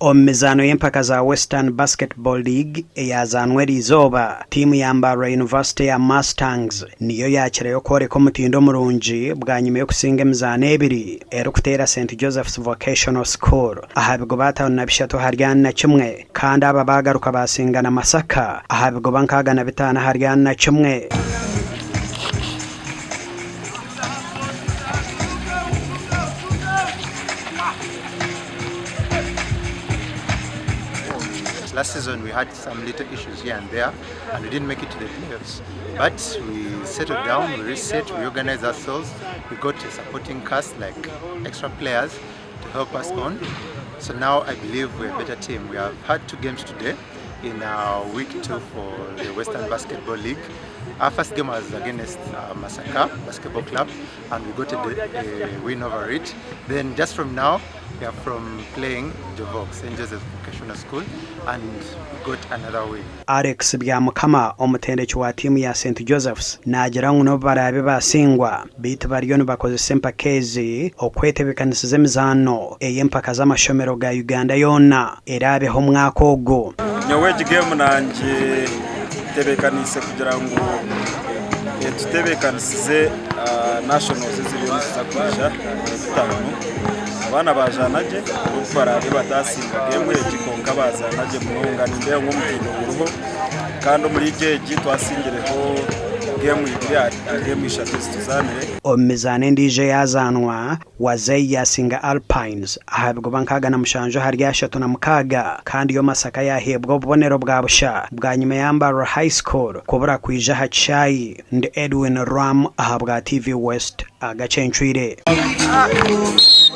Omu mizaano y'empaka za Western Basketball League eyazaanwa eriizooba, tiimu ya Mbarara University eya Mustangs niyo yaakirayo kworeka omutindo murungi bwanyima y'okusinga emizaano ebiri erikuteera St Joseph's Vocational School aha bigoba 53 ahari 41 kandi aba baagaruka baasinga na Masaka aha bigoba 65 ahari 41. Last season we had some little issues here and there and we didn't make it to the playoffs. But we settled down, we reset, we organized ourselves, we got a supporting cast like extra players to help us on. So now I believe we're a better team. We have had two games today in our week two for the Western Basketball League. Our first game was against uh, Masaka Basketball Club and we got a, a win over it. Then just from now, we are from playing Jovoc, St. Joseph's Vocational School, and we got another win. Alex Byamukama, omutendeki wa tiimu ya St Joseph's naagira ngu n'obu baraabe baasingwa, beitu bariyo nibakozesa empaka ezi okwetebeekanisiza emizaano ey'empaka z'amashomero ga Uganda yoona eraabeho omwaka ogu. Nyowe egi geemu nangitebeekaniise kugira ngu etutebeekanisize nationals eziriyo niziza kwija ebitaano. Abaana baazaana gye n'obu baraabe bataasinga geemu egi kwonka baazaana gye munonga. Nindeeba ngu omutindo guriho kandi omuri egi egi twasingireho geemu ibiri aha geemu ishatu ezi tuzaanire. Omu mizaano endiijo eyaazaanwa, Wazei yaasinga Alpines aha bigoba 67 ahari 36 kandi yo Masaka yaaheebwa obubonero bwa busha bwanyima ya Mbarara High School kubura kwija aha kishaayi. Ndi Edwin Rwam ahabwa TV West agacencwire.